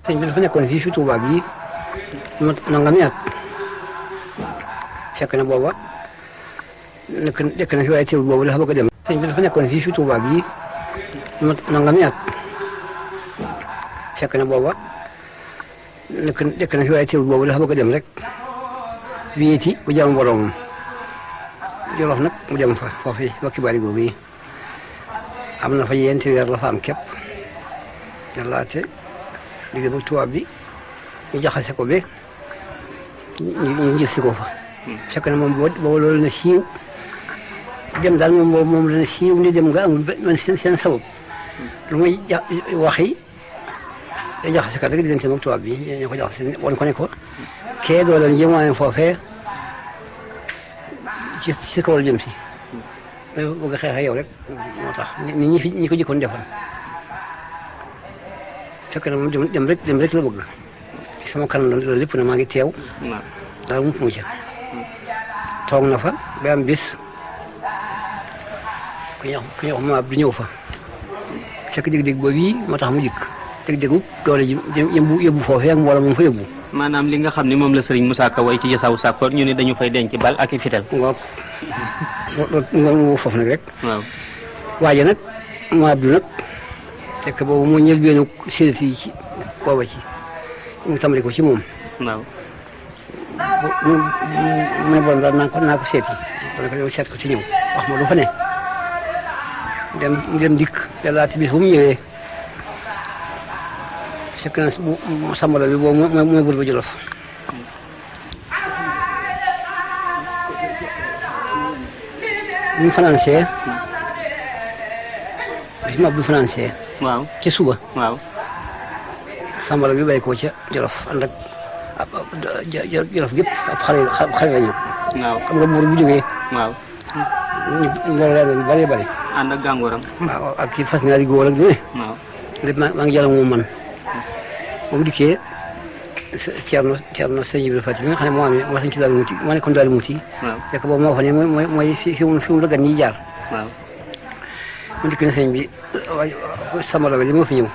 sëñ bi dafa nekkoon fii fi Touba gii lu mat nangami at fekk na booba nekk na fi waaye teewul boobu dafa bëgg a dem. sëñ bi dafa nekkoon fii fi Touba gii lu mat nangami at fekk na booba nekk na fi waaye teewul boobu dafa bëgg a dem rek wéeti bu jaamu boroomam Jolof nag mu dem fa foofu wakki bari googu yi am na fa yenti weer la fa am képp yàllaate liggéey ba tubaab bi ñu jaxase ko ba ñu gis si ko fa. fekk na moom boobu loolu na siiw dem daal moom la na siiw ni dem nga amul man seen sabab lu muy waxi day jaxase kat rek di leen seen ak tubaab bi ñu ko jaxase woon ko ne ko kee doo leen jëmaane foofee ci kaw la jëm si bëgg a xeex ak yow rek moo tax ñi ko jëkkoon defoon fekk na moom dem rek la bëgg sama kanam loolu lépp na maa ngi teew daal mu ca toog na fa ba am bis ku ñu wax ma du ñëw fa fekk dégg-dégg boobu yi moo tax mu dikk dégg-déggu doole ji yóbbu foofee ak mbooloo moom fa yóbbu maanaam li nga xam ne moom la Serigne Moussa Ka way ci Jasaawu Sakkoor ñu ne dañu fay denc bal ak i fital loolu foofu nag rek waaw waaye nag ma Abdou nag fekk boobu moo ñël beenu sédati yi ci booba ci mu tàmbali ko ci moom waaw mu bon daal naa ko seeti wala ko seet ko ci ñëw wax ma lu fa ne dem dikk yàllaati bis bu mu ñëwee fekk na bu sambalo bi boobu mooy bur ba Jolof bu ñu financé bi ma bu financé waaw ci suba waaw sambalo bi bay ko ca Jolof ànd ak Jolof gépp ab xale lañu waaw xam nga buur bu jógee waaw loolu la bi bari bari ànd ak gàngooram waaw ak kii fas ñaari góor ak du ne waaw lépp maa ngi jàll moom man moom dikkee Thierno sëñ Ibrahima Fati mi nga xam ne moo amee moo sañ ci daal muuti moo nekkoon daal muuti fekk boobu moo fa ne mooy fi mu la gan ñiy jaar waaw mu dikk ne sëñ bi waaye sambalo bi li moo fi ñëw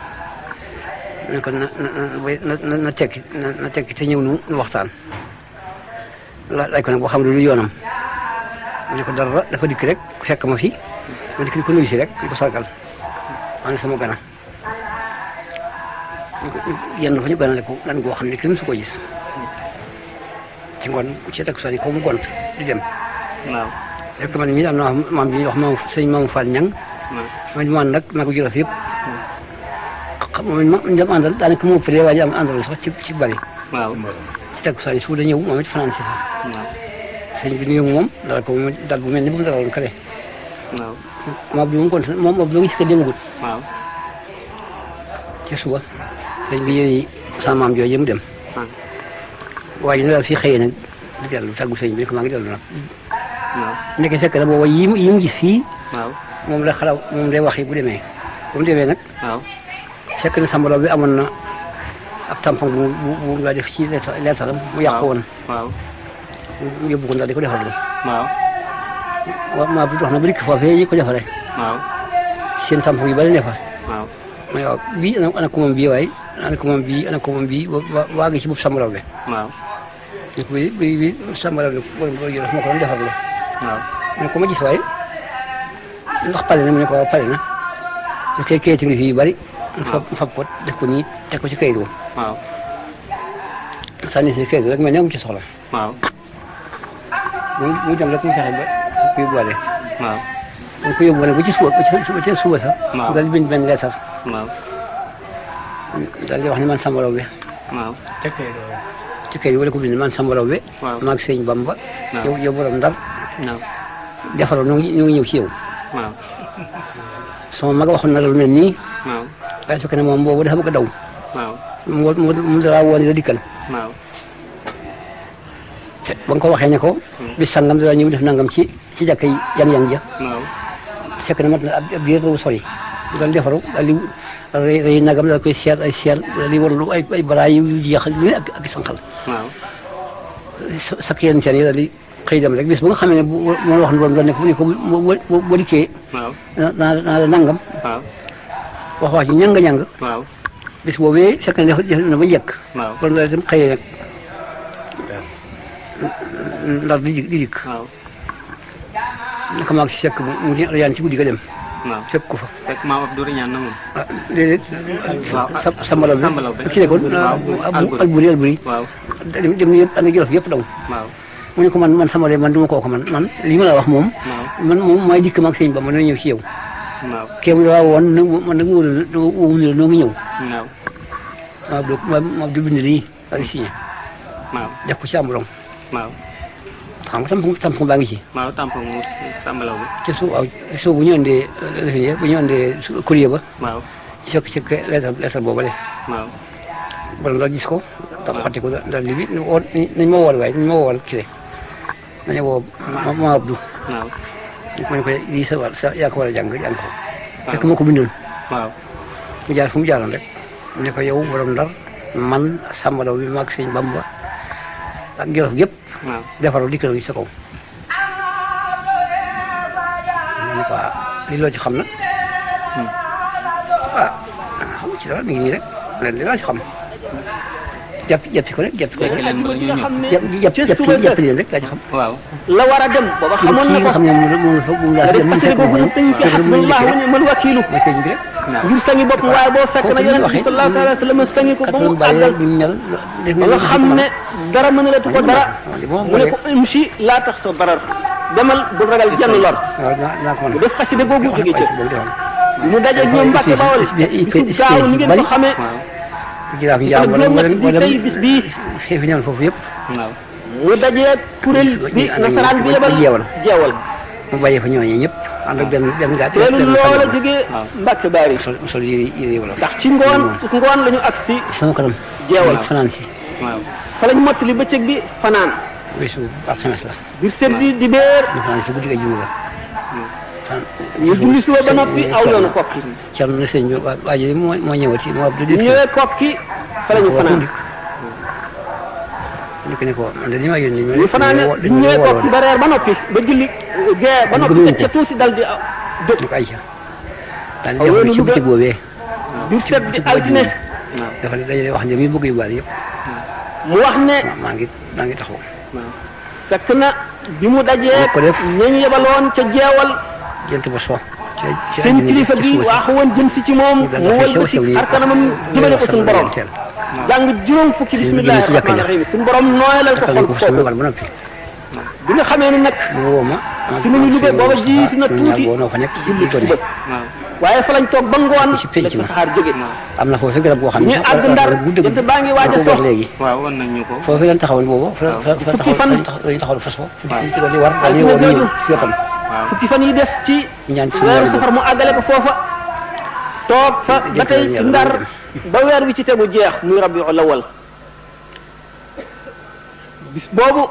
ne ko na tekki te ñëw nu waxtaan laaj ko nag boo xam ne lu yoonam mu ne ko dara dafa dikk rek fekk ma fi ma dikk di ko nuyu si rek di ko sargal maa ngi sama gana yenn fa ñu ganale ko lan goo xam ne kenn su ko gis ci ngoon ci teg soni ko mu gont di dem waaw fekk man mii am na maam bi ñuy wax maam sëñ Maam Fall Ñang man nag maa ko Jolof yëpp xam ma dem àndal daanaka moo ëppale waaye am àndal sax ci bari waaw ci teg soni su da ñëw moom it fanaan si fa sëñ bi nuyu moom dal ko dal bu mel ni bu mu dalaloon kale waaw moom bi mu gont moom moom ngi si ko demagut waaw ci suba sëñ bi yooyu sama maam jooju mu dem waaye ñu daal fii xëyee nag di dellu tàggu sëñ bi ne ko maa ngi dellu nag nekk fekk na booba yi mu gis fii moom la xalaat moom day wax yi bu demee nag fekk na sambalo bi amoon na ab tampon bu nga def ci leetaram mu yàqu woon mu yóbbu ko ndax di ko defar maa bi dox na bu dikk foofee yi ko defaree seen tampon yu bari ne fa ma ne waaw bii ana ko moom bii waaye ana ko moom bii waa ngi ci bopp sambalo bi ne ko bi sambalo bi borom moo ko doon defar la ne ko ma gis waaye ndax pare na mu ne ko waaw pare na ñu koy kayit ngi fi yu bari fab ko def ko nii teg ko ci kayit wo sànni si kayit rek mais ne ci soxla mu dem rek mu fexe ba ko yóbbuwaale mu ko yóbbuwaale ba ci suba sax daal di bind benn leetar daal di wax ne man sambalo bi ci kayit wala ko bind man sambalo bi maag sëñ Bamba yow borom Ndar defaroo ñu ngi ñëw ci yow sama mag waxoon na lu mel nii waaye su ko ne moom boobu dafa bëgg a daw mu dara woon la dikkal ba nga ko waxee ne ko bis sangam dara ñëw def nangam ci jàkka yang ja fekk na mat na ab biir bu sori daal di defaru daal di rey nagam daal koy seet ay seet daal di warlu ay baraay yu jeex ak sànqal. waaw. sakk yenn seen yi daal di xëy dem rek bis bu nga xam ne bu ma wax ne doon nekk bu ne ko bu dikkee. waaw naa la nangam. waaw wax ci ñàng. waaw bis boobee fekk na def na ba njëkk. waaw kon loolu itam xëyee nag ndar di dikk. waaw. naka maag si fekk mu yaan ci guddi ga dem. waaw fekk ko fa. fekk maam Abdou Riñaan na moom. ah déedéet. waaw Sambalaw bi ci nekkoon. Alburi. waaw dem yëpp ànd ak Jolof yëpp daw. waaw. mu ne ko man Sambalaw man du ma kooku man li ma la wax moom. man moom mooy dikk maag sëñ ba man na ñëw ci yow. waaw kéem la woon nag man nag wóolu la noo ngi ñëw. waaw. maa du bind lii ak signé. waaw def ko ci amulong. waaw. xam nga tampon baa ngi ci. waaw tampon mu Sambalaw bi. ci suuf bu ñu andee lifin bu ñu andee courrier ba. waaw. fekk ci lettre boobale. waaw. borom daal gis ko. tam xati ko daal li bi nañ ma wool waaye nañ ma wool kii rek nañu woo ma Abdou. waaw. ma ne ko lii sa yaa ko war a jàng ko. fekk moo ko bindoon. waaw. mu jaar fu mu jaaroon rek. ne ko yow borom Ndar man Sambalaw bi maag sëñ Bamba ak Jolof gépp. waaw defaral dikk na sa kaw. ma ne ko lii loo ci xam na. xam ci dara mi ngi nii rek leen li laa ci xam. jàppi ko rek jàppi ko rek. jàpp leen rek laa ci xam. waaw. la war a dem booba xamoon na ko xam ne moom laa dem parce que boobu ñun dañu fi xasbullah man wakiilu mooy sëñ bi rek. ngir sangi bopp waaye boo fekk na yonent bi sallallahu alayhi wa sallam sangi ko ba mu àggal ba nga xam ne dara mënalatu ko dara mu ne ko imsi laa tax sa darar demal bu ragal jenn lor mu def xasida googu jóge ca mu daje ñoom Mbàkke Bawol bisu gaaw ni ngeen ko xamee jiraaf njaam wala tey bis bii seefi ñaan foofu yëpp. mu dajee kuréel bi nasaraan bi yebal jeewal mu bàyyee fa ñooñu ñëpp ànd ak benn gaa teelu loola jógee Mbàkke Baari sol yére wala ndax ci ngoon la ñu ak si sama kanam jeewal fanaan si fa lañ mottali bëccëg bi fanaan weesu alxames la bir seddi di béer ñu fanaan si guddi ga jiwu la ñu julli suba ba noppi aw yoonu kokki Cerno na sëñ bi waa ji moo ñëwati moo ab ñu ñëwee kokki fa lañu fanaan ne ko man de li ma yónni ñu fanaane ñu ñëwee kokki ba reer ba noppi ba julli gee ba noppi teg ca tuuti dal di jóg ñu ko ayca daal di def ci bëccëg boobee bir sedd di altine dafa dajale wax ne mi bëgg yu bari yëpp mu wax ne maa ngi taxaw fekk na bi mu dajee ñañ yebaloon ca jeewal jënt ba so seen kilifa gi waaxu woon jëm si ci moom mu wël ba ci arkanamam jëmale ko suñu borom jàng juróom fukki bismillahi rahmaani rahim suñu borom nooyalal ko xol foofu bi nga xamee ni nag si nañu liggéey booba jiitu na tuuti julli suba waaye fa lañ toog ba ngoon la ci saxaar jóge am na foofu garab goo xam ñu àgg Ndar jant baa ngi waaj a sox léegi waaw wan nañ ñu ko foofu lañ taxawoon boobu fukki fan lañu taxawoon fas ko di war dañuy war ñëw si wetam fukki fan yi des ci ñaan ci weeru safar mu àggale ko foofa toog fa ba tey ci Ndar ba weer wi ci tegu jeex muy Rabiul Awwal bis boobu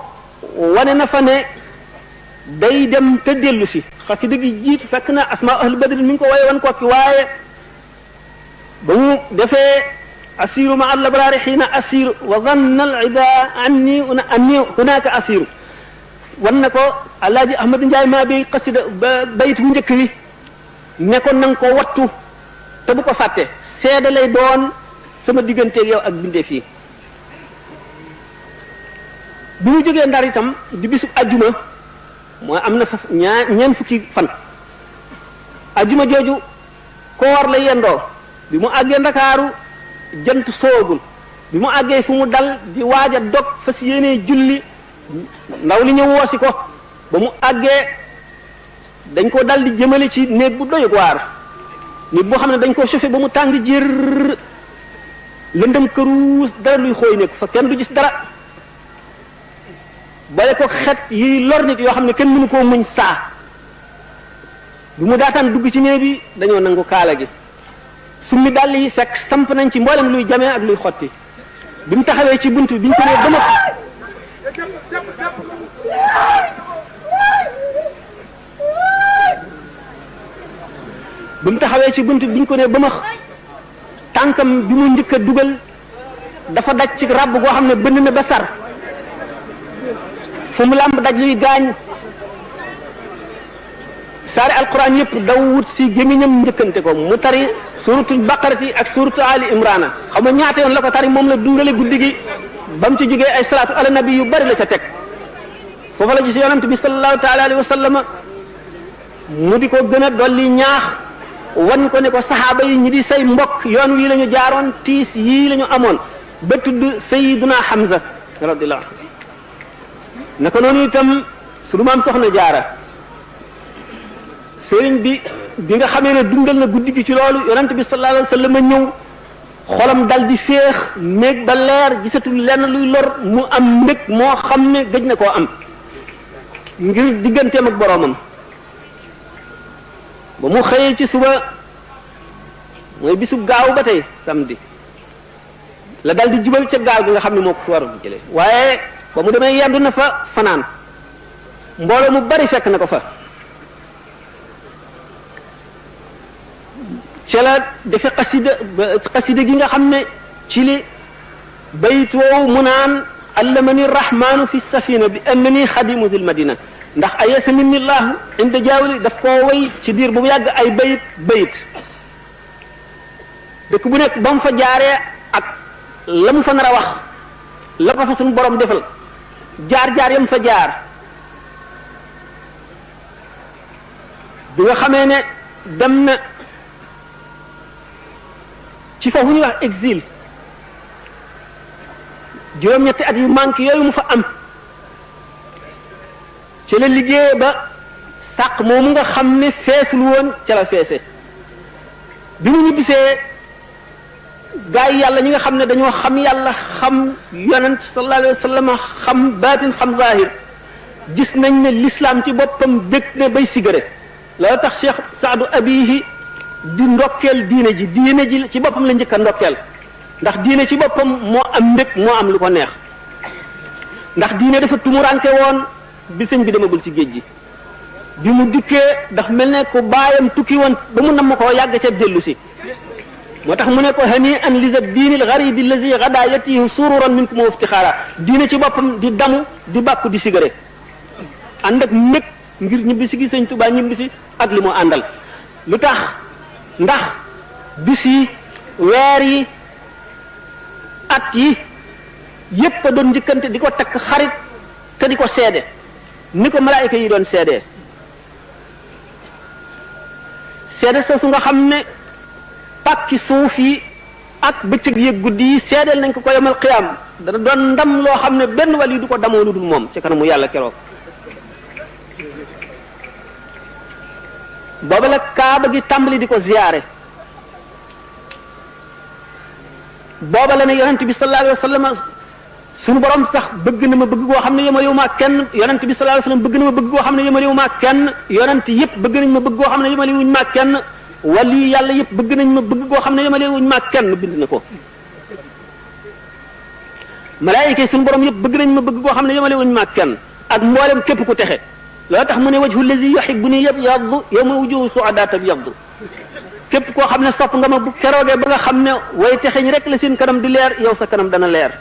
wane na fa ne day dem te dellu si xasida gi jiitu fekk na asma ahlu badrin mi ngi ko waye wan kokki waaye ba mu defee asiru ma al abraari xiina asiru wa zanna al ida anni hunaka asiru wan na ko alaaji ahmad njaay maa bi xasida bayit bu njëkk wi ne ko nanga ko wattu te bu ko fàtte seede lay doon sama digganteeg yow ak bindee fii bi mu jógee Ndar itam di bisub ajjuma mooy am na fa ñeent fukki fan ajjuma jooju koor la yendoo bi mu àggee Ndakaaru jant soogul bi mu àggee fu mu dal di waaj a dog fas yéenee julli ndaw li ñëw woosi ko ba mu àggee dañ ko dal di jëmale ci néeg bu doy waar néeg boo xam ne dañ ko chauffé ba mu tàng jër lëndëm këruus dara luy xooy nekk fa kenn du gis dara bale ko xet yi lor nit yoo xam ne kenn mënu koo muñ saa bi mu daataan dugg ci néeg bi dañoo nangu kaala gi summi dàll yi fekk samp nañ ci mboolem luy jamee ak luy xotti bi mu taxawee ci bunt bi ñu ko nee ba noppi bi mu taxawee ci bunt bi ñu ko nee ba ma tànkam bi mu njëkk a dugal dafa daj ci ràbb goo xam ne bënn na ba sar fu mu làmb daj luy gaañ saari alquran yëpp daw wut si gémmiñam njëkkante ko mu tari suratul baqarati ak suratu ali imrana xam nga ñaata yoon la ko tari moom la dundale guddi gi ba mu ci jógee ay salaatu ala nabi yu bari la ca teg foofa la gis yonent bi sallallahu taala alayhi wa sallam mu di ko gën a dolli ñaax wan ko ne ko saxaaba yi ñi di say mbokk yoon wii la ñu jaaroon tiis yii la ñu amoon ba tudd sayiduna Hamza radiyallahu anhu naka noonu itam sunu maam soxna jaara sëriñ bi nga xamee ne dundal na guddi gi ci loolu yonent bi sallallahu alayhi wa sallam ñëw xolam dal di féex néeg ba leer gisatul lenn luy lor mu am mbég moo xam ne gëj na koo am ngir digganteem ak boroomam ba mu xëyee ci suba mooy bisu gaaw ba tey samedi la dal di jubal ca gaal gi nga xam ne moo ko fi waroon jëlee waaye ba mu demee yendu na fa fanaan mbooloo mu bari fekk na ko fa ca la defe xasida gi nga xam ne ci li bayt woowu mu naan allamani rahmanu fi safina bi annani xadimu dil madina ndax ayesa minillahu inda jaawli daf koo way ci diir bu mu yàgg ay bayit dëkk bu nekk ba mu fa jaaree ak la mu fa nar a wax la ko fa suñu borom defal jaar-jaar yam fa jaar bi nga xamee ne dem na ci foofu ñuy wax exil juróom-ñetti at yu manqué yooyu mu fa am ci la liggéey ba sàq moomu nga xam ne feesul woon ca la feese bi mu ñibbisee gaa yi yàlla ñi nga xam ne dañoo xam yàlla xam yonent sallallahu alayhi wa sallam xam baatin xam zahir gis nañ ne l'islam ci boppam bég ne bay sigare loolu tax Cheikh Saadu Abihi di ndokkeel diine ji ci boppam la njëkk a ndokkeel ndax diine ci boppam moo am mbég moo am lu ko neex ndax diine dafa tumuranke woon bi sëñ bi demagul ci géej gi bi mu dikkee daf mel ne ko baayam tukki woon ba mu namm koo yàgg ca dellu si moo tax mu ne ko hani an lisa diinil garibi allazi gada yatihi sururan minkum wa iftixaara diine ci boppam di damu di bàkku di sigare ànd ak mbég ngir ñibbisi gi sëñ Tuubaa ñibbisi ak li mu àndal lu tax ndax bis yi weer yi at yi yépp a doon njëkkante di ko takk xarit te di ko seede ni ko malaayika yi doon seede soosu nga xam ne pàkki suuf yi ak bëccëg yi guddi yi seedeel nañ ko yomal xiyaam dana doon ndam loo xam ne benn wàll yi du ko damoo lu dul moom ci kanamu yàlla keroog booba la kaaba gi tàmbali di ko ziyaare booba la ne yonent bi sallallahu alayhi wa sallam suñu borom sax bëgg na ma bëgg goo xam ne yemalewu ma kenn yonent bi sallallahu alayhi wa sallam bëgg na ma bëgg goo xam ne yemalewu ma kenn yonent yëpp bëgg nañ ma bëgg goo xam ne yemalewuñ ma kenn wali yàlla yëpp bëgg nañ ma bëgg goo xam ne yemalewuñ ma kenn bind na ko malaayika yi suñu borom yëpp bëgg nañ ma bëgg goo xam ne yemalewuñ ma kenn ak mboolem képp ku texe loolu tax mu ne wajhu allazi yuhibbuni yabyaddu yawma wujuhu su'adaa tabyaddu képp koo xam ne sopp nga ma bu keroogee ba nga xam ne way texeñ rek la seen kanam di leer yow sa kanam dana leer